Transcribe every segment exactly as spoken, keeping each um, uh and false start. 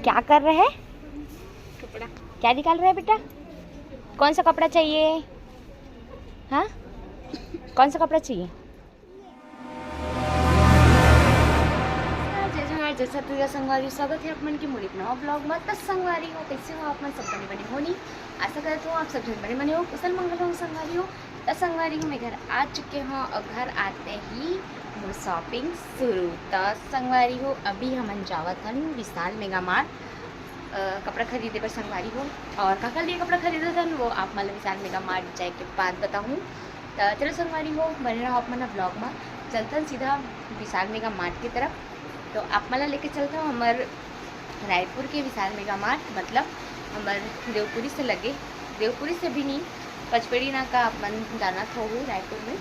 क्या कर रहे हैं? कपड़ा। क्या निकाल रहे हैं बेटा? कौन सा कपड़ा चाहिए? हाँ, कौन सा कपड़ा चाहिए? नमस्कार, जय जोहार, जय छत्तीसगढ़ संगवारी, स्वागत है आप मन के मोर एक नवा ब्लॉग में। त संगवारी हो, कैसे हो आप मन? सब बने बने होनी, आशा करत हूँ आप सब झन बने बने हो, कुशल मंगल हो संगवारी हो। त संगवारी हो, मैं घर आ चुके हूँ और घर आते ही मोर शॉपिंग शुरू। त संगवारी हो, अभी हमन जावत हन विशाल मेगा मार्ट, अ, कपड़ा खरीदे बर संगवारी हो। और काकर लिए कपड़ा खरीदत हन, वो आप मन ल विशाल मेगा मार्ट जाए के बाद बताहूँ। त चलो संगवारी हो, बने रहो आप मन ब्लॉग में। चलथन सीधा विशाल मेगा मार्ट की तरफ। तो आप मन ला लेके चलता हूँ हमर रायपुर के विशाल मेगा मार्ट, मतलब हमर देवपुरी से लगे, देवपुरी से भी नहीं, पचपेड़ी नाका आप मन जानत होहू रायपुर में।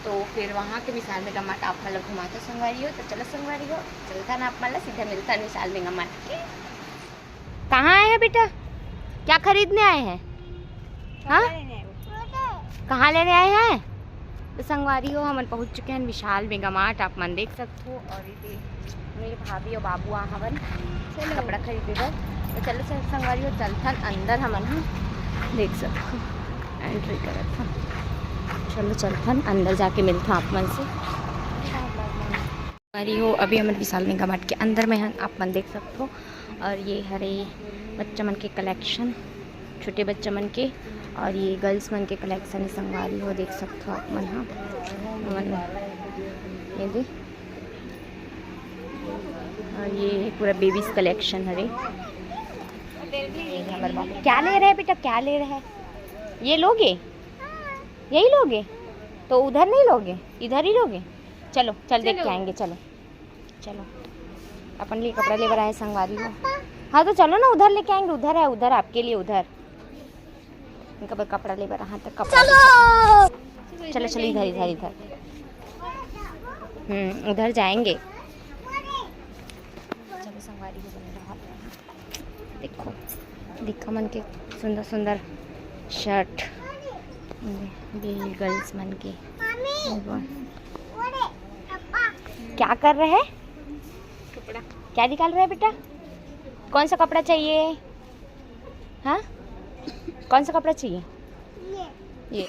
तो फिर वहाँ के विशाल मेगा मार्ट आप मन ला घुमाता संगवारी हो। तो चलो संगवारी हो, चलता ना आप मन ला, सीधा मिलता विशाल मेगा मार्ट के। कहाँ आए हैं बेटा? क्या खरीदने आए हैं? हाँ, कहाँ लेने आए हैं? तो संगवारी हो, हमन पहुँच चुके हैं विशाल मेगा मार्ट, आप मन देख सकते हो। और ये मेरे भाभी और बाबू आ हवन कपड़ा खरीदे बर। तो चलो सं-, संगवारी हो, चलथन अंदर हमन, हाँ, देख सकते हो, एंट्री करत हन। चलो चलथन अंदर, जाके मिलथन आप मन से। संगवारी हो, अभी हमन विशाल मेगा मार्ट के अंदर में हन, आप मन देख सकते हो। और ये हरे बच्चा मन के कलेक्शन, छोटे बच्चा मन के, और ये गर्ल्स मन के कलेक्शन है संगवारी हो, देख सकते हो आप मन, हाँ, हमन ये दे। और ये है पूरा बेबीज कलेक्शन हरे। ये हमर बाबू क्या ले रहे हैं बेटा, क्या ले रहे हैं? ये लोगे, यही लोगे? तो उधर नहीं लोगे, इधर ही लोगे? चलो, चल देख के आएंगे, चलो। चलो, अपन लिए कपड़ा ले बर आए संगवारी हो। हाँ, तो चलो ना, उधर लेके आएंगे, उधर है, उधर आपके लिए, उधर इनका बर कपड़ा ले बर, हाँ, तो कपड़ा चलो। चलो, चलो, इधर, इधर, इधर। हम्म, उधर जाएंगे। चलो संगवारी हो, बने रहो। देखो, देखो मन के सुंदर सुंदर शर्ट, ये गर्ल्स मन के। क्या कर रहे हैं? कपड़ा। क्या निकाल रहे हैं बेटा? कौन सा कपड़ा चाहिए? हाँ, कौन सा कपड़ा चाहिए? ये,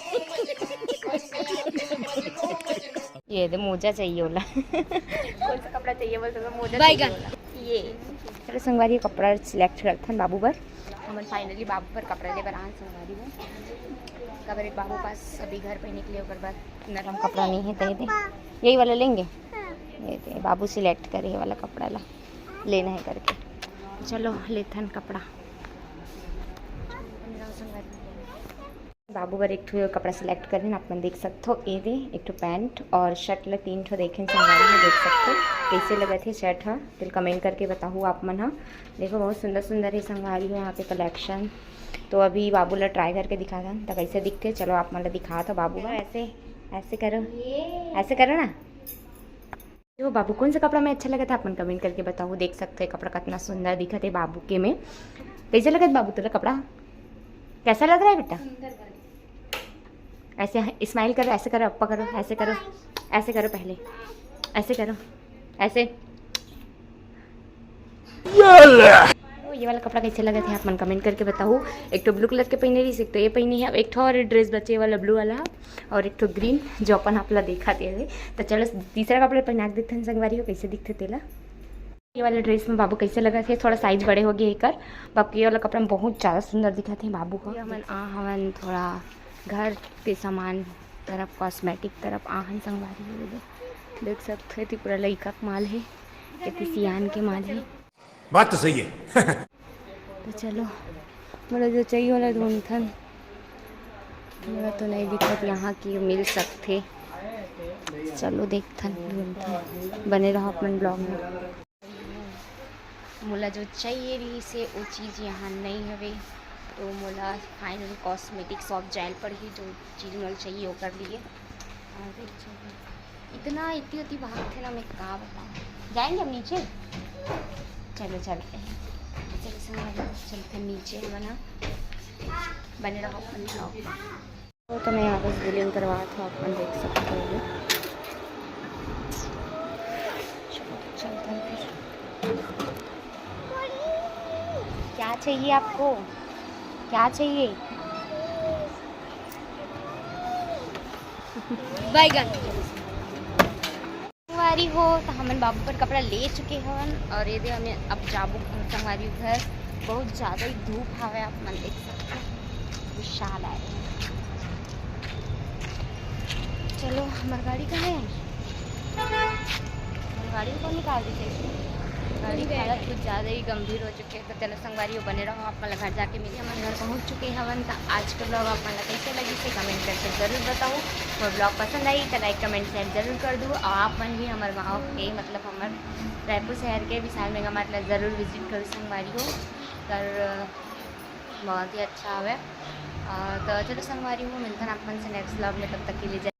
ये दे, मोजा चाहिए ओला। कौन सा कपड़ा चाहिए बोल तो, मोजा चाहिए ओला। ये चलो संगवारी, कपड़ा सिलेक्ट करथन बाबू बर। हमन फाइनली बाबू बर कपड़ा ले बर आन संगवारी हो। काबर एक बाबू पास अभी घर पहने के लिए ओकर बर नरम कपड़ा नहीं है, दे दे। यही वाला लेंगे। ये दे, बाबू सिलेक्ट करे ये वाला कपड़ा ला लेना है करके। चलो लेथन कपड़ा। बाबू बर एक ठो कपड़ा सिलेक्ट करेन, आप मन देख सकथो। ए दे, एक ठो पैंट और शर्ट ला तीन ठो देखेन संगवारी हो, देख सकथो। कैसे लगत हे शर्ट हा, तेल कमेंट करके बताहू आप मन हा। देखो, बहुत सुंदर सुंदर हे संगवारी हो यहाँ पे कलेक्शन। तो अभी बाबू ला ट्राई करके दिखाथन, त कैसे दिखथे। चलो, आप मन ला दिखात हो बाबू बर। ऐसे, ऐसे करो, ऐसे करो ना। देखो बाबू, कौन सा कपड़ा में अच्छा लगत हे, आप मन कमेंट करके बताओ। देख सकते हो कपड़ा कितना सुंदर दिखत हे बाबू के में। कैसे लगत बाबू तोला कपड़ा? कैसा लग रहा है बेटा? ऐसे स्माइल करो, ऐसे करो, अप्पा करो, ऐसे करो, ऐसे करो पहले, ऐसे करो, ऐसे। ये वाला कपड़ा कैसे लगत हे, आप मन कमेंट करके बताओ। एक ठो ब्लू कलर के पहने रही, एक ठो ये पहनी है, एक ठो और ड्रेस बचे वाला ब्लू वाला, और एक ठो ग्रीन, जो अपन आप ला देखा दे रहे। तो चलो, तीसरा कपड़ा पहना के देखते हैं संगवारी हो, कैसे दिखथे तेला। ये वाला ड्रेस में बाबू कैसे लगत हे, थोड़ा साइज बड़े हो गए एकर, बाकी ये वाला कपड़ा में बहुत ज़्यादा सुंदर दिखत हे बाबू ह। ये हमन आ हवन थोड़ा घर के सामान तरफ, कॉस्मेटिक तरफ आ हन संगवारी हो। देख सकते हो, एती पूरा लइका के माल हे, एती सियान के माल हे। बात तो सही है। तो चलो, मोला जो चाहिए वाला ढूंढथन, मोला तो नहीं दिखत यहाँ की मिल सकथे। चलो देखथन, ढूंढथन, बने रहो अपन ब्लॉग में। मोला जो चाहिए रही से वो चीज़ यहाँ नहीं हवे, तो मोला फाइनल कॉस्मेटिक शॉप जाए ल पड़ही, जो चीज़ मोला चाहिए ओकर लिए। और इतना इतनी होती भागथे ना, मैं का बताऊँ। जाएंगे हम नीचे, चलो चलते हैं। चलो संगवारी, चलते हैं नीचे, है ना, बने रहो अपन ब्लॉग में। तो मैं यहाँ बस बिलिंग करवा था, अपन देख सकते हो। चलो, चलते हैं फिर। क्या चाहिए आपको? क्या चाहिए? बैगन। संगवारी हो, तो हमन बाबू पर कपड़ा ले चुके हवन और ये दे हमें अब जाबो घर संगवारी हो घर। बहुत ज़्यादा ही धूप हवे, आप मन देख सकते हैं, विशाल आए हैं। चलो, हमार गाड़ी कहाँ है? हमार गाड़ी को निकाल दीजिए। गाड़ी की हालत कुछ ज़्यादा ही गंभीर हो चुकी है। तो चलो संगवारी हो, बने रहो, आप मन ला घर जाके मिली। हमन घर पहुँच चुके हवन। तो आज के ब्लॉग आप मन ला कैसे लगी से कमेंट करके जरूर बताओ। और ब्लॉग पसंद आई तो लाइक कमेंट शेयर जरूर कर दू। और आप मन भी हमारे गाँव के, मतलब हमारे रायपुर शहर के विशाल मेगा मार्ट ला जरूर विजिट करो संगवारी हो। कर बहुत ही अच्छा हवे। और तो चलो संगवारी हो, मिलता आप मन से नेक्स्ट ब्लॉग में, तब तक के लिए जय